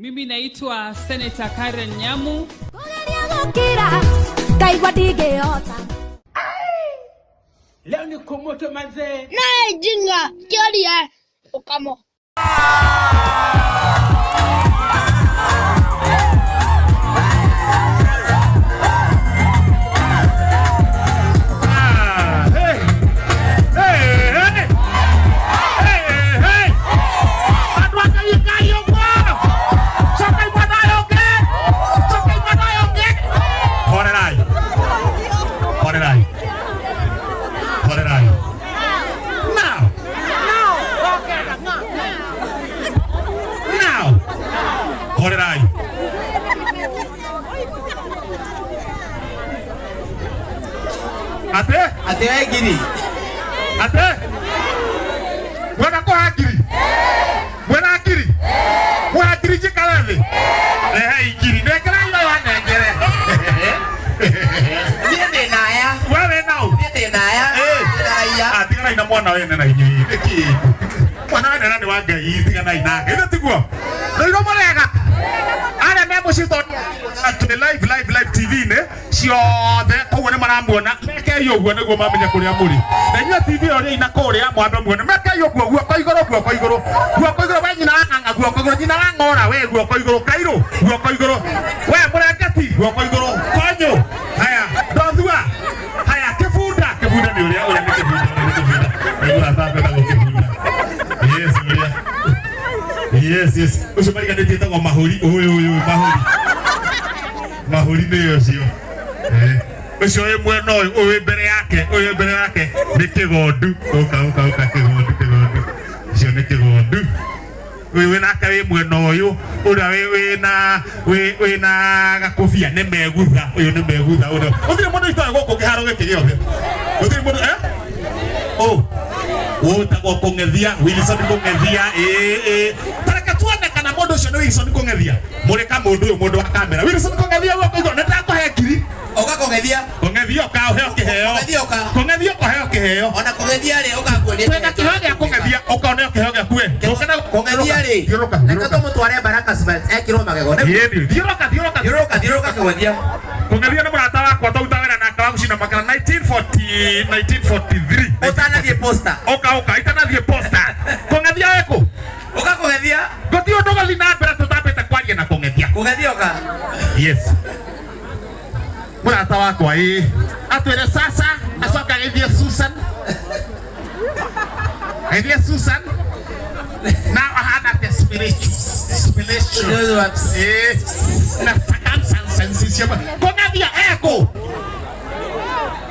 Mimi naitwa Senator Karen Nyamu. Kũgeria gũkira ngaigua ndingĩhota. Leo ni kumoto manzee. Naye jinga kioria ukamo. Horerai. Horerai. Horerai. Now. Now. Horerai. Ate? Atĩ we ngiri. Ate? Mwena kũha ngiri? Mwena ngiri? Mwena ngiri njikare thĩ? Rehei ngiri. Nengera ira wanengere. Niĩ ndĩ na aya. We wĩ nau? Niĩ ndĩ na aya. Ndĩ na aya. Ah, tiganai na mwana wene na inyuĩ. Nĩkĩ? Mwana wene na nĩ wa Ngai, tiganai nake. Ithe tiguo? Rũirũ mũrega? Arĩa me mũciĩ tondũ tũrĩ live live live TV-inĩ ciothe koguo nĩ maramuona. Mekei ũguo nĩguo mamenye kũrĩa mũrĩ. Na inyuĩ TV ĩyo rĩai na kũrĩa mwambe muone. Mekei ũguo guoko igũrũ guoko igũrũ. Guoko igũrũ we nyina wa ng'ang'a guoko igũrũ nyina wa ng'ora we guoko igũrũ kairũ guoko igũrũ. We mũrengeti guoko igũrũ konyũ. Haya ndothua. Haya kĩbunda kĩbunda nĩ ũrĩa ũrĩa nĩ kĩbunda ũrĩa nĩ kĩbunda. Nĩguo atatwĩtagwo kĩbunda. Yes ũrĩa. Yes yes. Ũcio mariganĩtie etagwo mahũri ũyũ ũyũ mahũri. Mahũri nĩ ũcio. Eh. Ũcio wĩ mwena ũyũ ũyũ wĩ mbere yake ũyũ wĩ mbere yake nĩ kĩgondu. Ũka ũka ũka kĩgondu kĩgondu. Ũcio nĩ kĩgondu. Ũyũ wĩ nake wĩ mwena ũyũ ũrĩa wĩ wĩna wĩ wĩna gakũbia nĩ megutha ũyũ nĩ megutha ũrĩa. Gũtirĩ mũndũ itoĩ gũkũ kĩharo gĩkĩ gĩothe. Gũtirĩ mũndũ eh? Oh. Wĩtagwo kũng'ethia Wilson kũng'ethia ĩĩ ĩĩ. Ta reke tuone kana mũndũ ũcio nĩ Wilson kũng'ethia. Mũrĩ ka mũndũ ũyũ mũndũ wa kamera. Wilson kũng'ethia guoko igũrũ nĩ ndakũhe ngiri. Ũka kũng'ethia. Kũng'ethia ũka ũheo kĩheo. Kũng'ethia ũka. Kũng'ethia ũka ũheo kĩheo. Ona kũng'ethia rĩ ũka nguonie. Twĩna kĩheo gĩa kũng'ethia ũka ũneo kĩheo gĩaku we. Ũka na Kũng'ethia rĩ. Thiũrũka Reke thiũrũka. tũmũtware Baraka Smiles ekĩrwo magego. Ĩĩ, thiũrũka thiũrũka. Thiũrũrũka thiũrũrũka kũng'ethia. Kũng'ethia nĩ mũrata wakwa twaruta wĩra nake wa gũcina makara 1940 1943. Ũtanathiĩ posta. Ũka ũka itanathiĩ posta. Kũng'ethia wĩkũ? Ũka kũng'ethia. Gũtirĩ ũndũ ũgathiĩ na mbere tũtambĩte kwaria na kũng'ethia. Kũng'ethia ũka. Yes. Mũrata wakwa ĩĩ. Atwĩre sasa acoka agĩthiĩ Susan. Agĩthiĩ Susan. Na ahana te spiritual. Spiritual. Ĩĩ. Na circumstances cia kũng'ethia ekũ.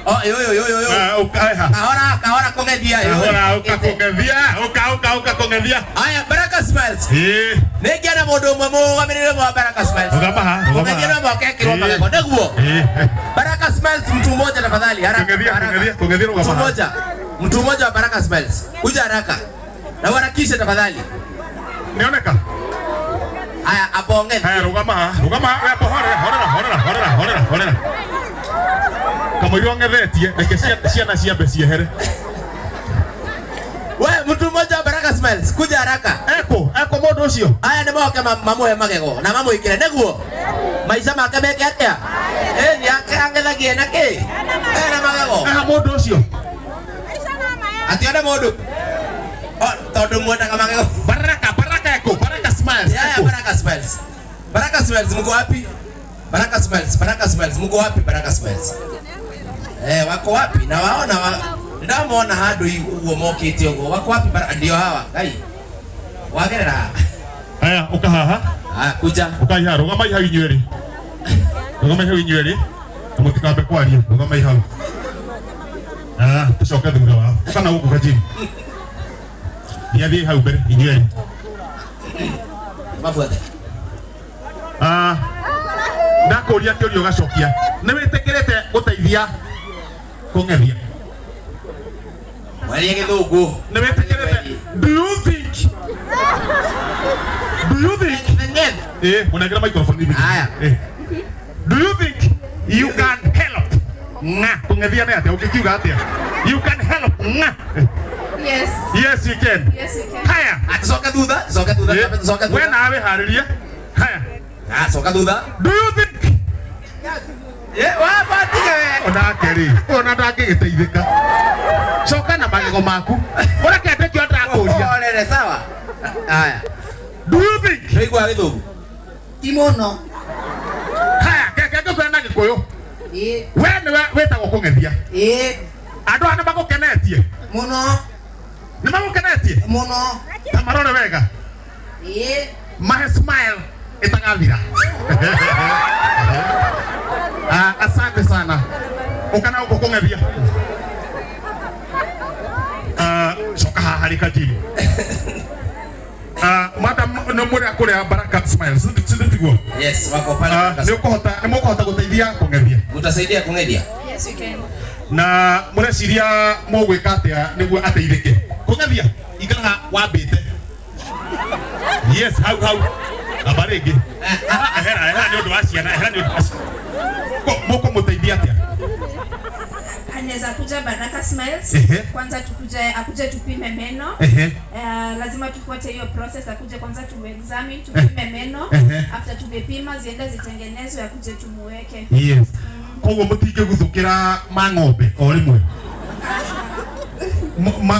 Oh, yo yo yo yo yo. Ah, ũka haha. Kahora kahora kũng'ethia. yo. Kahora ũka kũng'ethia. Ũka ũka ũka kũng'ethia. Aya Baraka Smiles. Ĩĩ. Nĩ ngĩona mũndũ ũmwe mũrũgamĩrĩri ũmwe wa Baraka Smiles. Rũgama haha, rũgama Kũng'ethia no haha. mũhaka ekĩrwo Ĩĩ. magego. Nĩguo. Ĩĩ. Baraka Smiles mtu mmoja tafadhali haraka. Kũng'ethia, haraka. kũng'ethia, kũng'ethia rũgama Mtu haha. mmoja. Mtu mmoja wa Baraka Smiles. Kuja haraka. Na uharakishe tafadhali. Nĩoneka? Haya abonge. Haya, rũgama haha. Rũgama haha. We, horera, horera, horera, horera, horera, horera. Kamũira ũng'ethetie, reke ciana ciambe ciehere. We mtu mmoja wa Baraka Smiles kuja haraka. Eko, eko mũndũ ũcio. Aya nĩ moke mamũhe magego na mamwĩkĩre nĩguo maica make meke atĩa? Ĩ nĩ ake ang'ethagie na kĩ? Ena magego. Aha mũndũ ũcio. Atione mũndũ. Oh, tondũ mwendaga magego. Baraka, Baraka eko, Baraka Smiles. Haya Eko. Baraka Smiles. Baraka Smiles mko wapi? Baraka Smiles, Baraka Smiles mko wapi Baraka Smiles? Eh, wako wapi? Na waona wa ndamona handu uguo mokite uguo. Wako wapi Baraka? Ndio hawa. Ngai. Wagerera. Haya, ũka haha. Ah, kuja. Ũkai haha, rũgamai hau inyuĩ erĩ. Rũgamai hau inyuĩ erĩ. Na mũtikambe kwaria, rũgamai hau. Ah, tũcoke thutha wao. Ũka na gũkũ Kajini. Nĩathiĩ hau mbere inyuĩ erĩ. Mabuathe. Ah, ndakũria kĩũria ũgacokia. Nĩ wĩtĩkĩrĩte gũteithia kũng'ethia? Waria gĩthũngũ. Nĩ wĩtĩkĩrĩte? Do you think? Do you think? Eh, mũnengere microphone hivi. Haya. Eh. Do you think you can help? Nga, kũng'ethia nĩ atĩa? Ũngĩkiuga atĩa? You can help. Nga. Yes. Yes, you can. Yes, you can. Haya. Ah, tucoke thutha, tucoke thutha, Eh, tucoke We thutha. nawe harĩrie. Haya. Ah, coka thutha. Do you think? Wamba tiga we. Onake rĩ, ona ndangĩgĩteithĩka. Coka na magego maku. Ũreke ndĩkĩo ndakũria. Orere sawa. Haya. Do you think? Nĩũiguaga Gĩthũngũ? Ti mũno. Haya, reke ngĩkwĩre na Gĩkũyũ. Ĩĩ. We nĩwe wĩtagwo kũng'ethia. Ĩĩ. Andũ aya nĩmagũkenetie? Mũno. Nĩmagũkenetie? Mũno. Ta marore wega. Ĩĩ. Mahe smile ĩtagathira. Ah, asante sana. Ũka na gũkũ kũng'ethia. Ah, coka haha harĩ Kajiri. Ah, madam nĩ mũrĩa kũrĩa Baraka Smiles, sindĩtiguo? Yes, wako pale. Ah, nĩ ũkũhota, nĩ mũkũhota gũteithia kũng'ethia? Mtasaidia kũng'ethia? Yes, we can. Na mũreciria mũgwĩka atĩa nĩguo ateithĩke? Kũng'ethia, ikaraga wambĩte. Yes, hau hau. Amba rĩngĩ. Ehera, ehera nĩ ũndũ wa ciana, ehera nĩ ũndũ wa ciana. Mũkũmũteithia atĩa? Anaweza kuja Baraka Smiles. Ehe. Kwanza tukuje, akuje tupime meno. Ehe. Lazima tufuate hiyo process, akuje kwanza tuexamine, tupime meno. Ehe. After tumepima ziende zitengenezwe, akuje tumuweke. Yes. Koguo mũtingĩguthũkĩra ma ng'ombe o rĩmwe.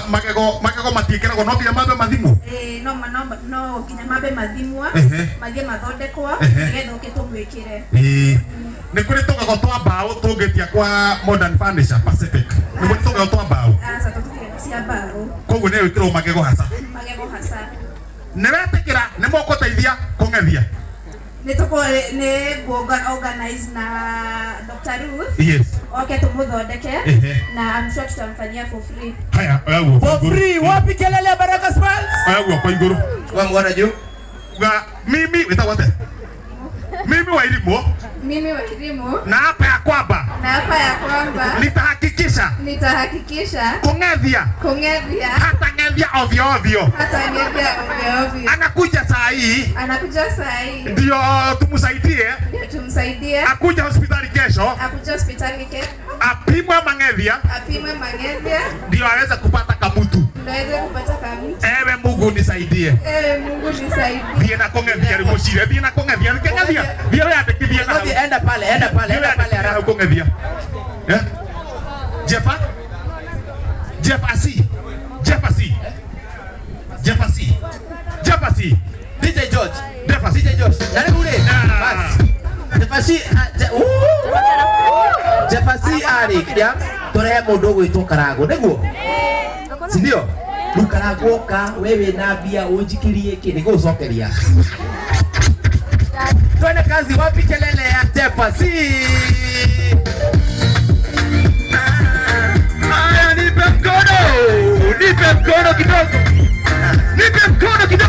Magego magego matiĩkĩragwo no nginya mambe mathimwo. No no no nginya mambe mathimwa, Ehe. mathiĩ mathondekwo Ehe. nĩgetha ũke tũmwĩkĩre. Ĩĩ. Nĩ kũrĩ tũgego twa mbaũ tũngĩtia kwa Modern Furniture Pacific. Nĩ kũrĩ tũgego twa mbaũ. Aca tũtũtigego cia mbaũ. Koguo nĩ gwĩkĩrwo magego haca. Magego haca. Nĩ wetĩkĩra nĩ mũgũteithia kũng'ethia? Nĩ nĩ organize na Dr. Ruth. Yes. Oke tumuthondeke. Ehe. Na I'm sure tutamfanyia for free. Haya, oya guoko For igũrũ. free, wapi kelele ya Baraka Smiles? Oya guoko igũrũ. Chukua mkono juu. Uga mimi wĩtagwo atĩa? Mimi Wairimu. Mimi Wairimu. Na hapa ya kwamba. Na hapa ya kwamba. Nitahakikisha. Nitahakikisha. Kung'ethia. Kung'ethia. Hata ng'ethia ovyo ovyo. Hata ng'ethia ovyo ovyo. Anakuja saa hii. Anakuja saa hii. Ndio tumsaidie. Ndio tumsaidie. Akuja hospitali kesho. Akuja hospitali kesho. Apimwe mang'ethia. Apimwe mang'ethia. Ndio aweze kupata kamutu. Ndio aweze kupata kamutu. Ewe Mungu nisaidie. Ewe Mungu nisaidie. Thiĩ na kũng'ethia rĩu mũcire, thiĩ na kũng'ethia, kũng'ethia. Thiĩ wĩyandĩkithie na hau. Enda pale, enda pale, enda pale haraka. Kũng'ethia. Eh? Jeffa? Jeff Asi. Jeff Asi. Jeff Asi. Jeff Asi. DJ George. Jeff Asi. DJ George. Karibu ule. Bas. Jeff Asi. Jeff Asi arĩkia tũrehe mũndũ ũgwĩtwo Karangũ nĩguo? Si ndio? Rĩu Karangũ oka we wĩna mbia ũnjikĩrie kĩ nĩngũgũcokeria. Twende kazi, wapi kelele ya Jeff Asi? Aya, nipe mkono. Nipe mkono kidogo. Nipe mkono kidogo.